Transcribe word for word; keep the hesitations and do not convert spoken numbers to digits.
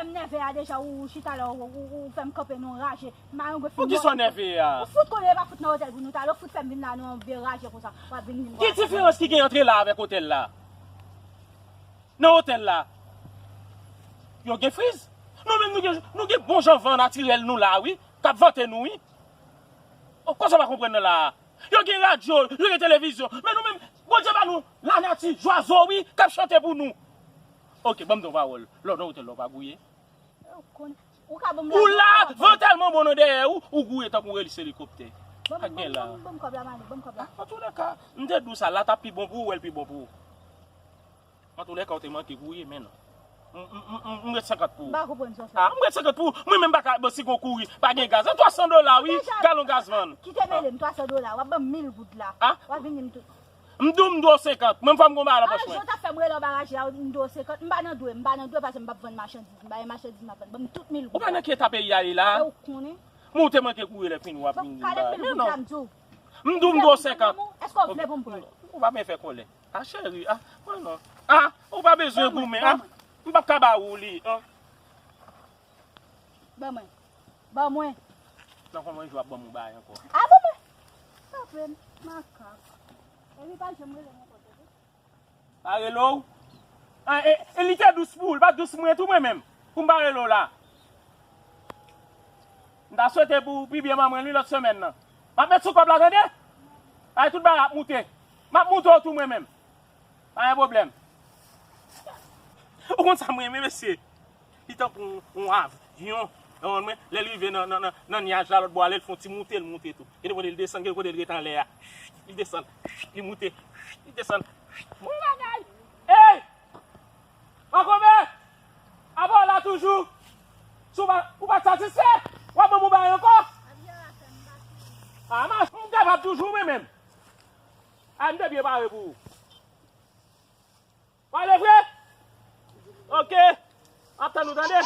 M nève a deja, ou chita la, ou, ou, ou fè m kanpe nan raje. Mayon gwe fin. Poukisa w nève a? Ou fout konnen e pa fout nan otèl pou nou t ale, ou fout fè m vin la nan yon vye raje konsa. W ap vin di m. Ki diferans ki gen ant la avèk otèl la? Nan otèl la, yo gen friz. Nou menm, nou gen, nou gen bon jan van natirèl nou la, wi, k ap vante nou, wi. O, konsa w pa konprann nan la a. Yo gen radyo, yo gen televizyon. Men nou menm, Bondye ba nou lanati, zwazo, wi, k ap chante pou nou. Oke, ban m di w pawòl. Lè w nan otèl la, w pa gouye. Ou ka ban m la. Ou la, van tèlman bon nan dèyè ou, ou gouye tankou yon elis elikoptè. Ban m, ban m, ban m, ban m kòb la, Mali, ban m kòb la. Antoulèka, m te di w sa, la t ap pi bon pou ou, wè l pi bon pou ou. Antoulèka, ou te manke gouye, men non. M, m, m, m, m ret senkant pou ou. M pa konprann sa w fè. A, m ret senkant pou ou. Mwen menm pa ka, bon, si gon kouri, pa gen gaz. An twa san dola, wi, galon gaz vann. Kite mele m, twa san dola, w ap ban m mil goud la. A? W ap vin di m tou. M di w, m dwe w senkant. Mwen, fò m gon bagay nan pòch mwen. Jan w t ap fè m rele anba raje a, m dwe w senkant. M pa nan dwe, m pa nan dwe, paske m p ap vann machandiz. M pa gen machandiz m ap vann. Ban m tout mil goud la. Ou pa nan ki eta peyi a ye la? E ou konnen. Mwen, ou te manke kouri lè fini, w ap vin di m bagay. Men non. M di w, m dwe w senkant. Èske w vle pou m pran l? Ou pa men fè kòlè. A, cheri, a, mwen non. A, ou pa bezwen goumen, a. M p ap ka ba ou li, a. Ban mwen. Ban mwen. Nan kòman jwe ap ban m yon bagay ankò? A, ban mwen. Sa fè m makak. Epi pa janm rele m ankò, tande. Pa rele w? A, e, e li te dous pou ou, li pa t dous pou mwen tou mwen menm. Pou m pa rele w la. M ta swete pou w pi byen manman l wi lòt semèn nan. M ap met sou kòb la, tande? Ay, tout bagay ap moute. M ap moute w tou mwen menm. Pa gen pwoblèm. Ou konn sa m renmen, mesye? Li tankou yon, yon avyon. Ou konprann mwen? Lè l rive nan, nan, nan, nan nyaj la, lòt bò a, lè l fè yon ti moute, l moute tou. Gade kote l desann, gade kote l ret anlè a. Li desann, li moute, li desann. Bon bagay! Ey! Makomè! Apa w la toujou? Si w pa, ou pa t satisfè? W ap ban m yon bagay ankò? A, m ap, m kapab toujou, mwen menm. A, m te byen pare pou ou. W ale vre? Oke. M ap tann ou, tande?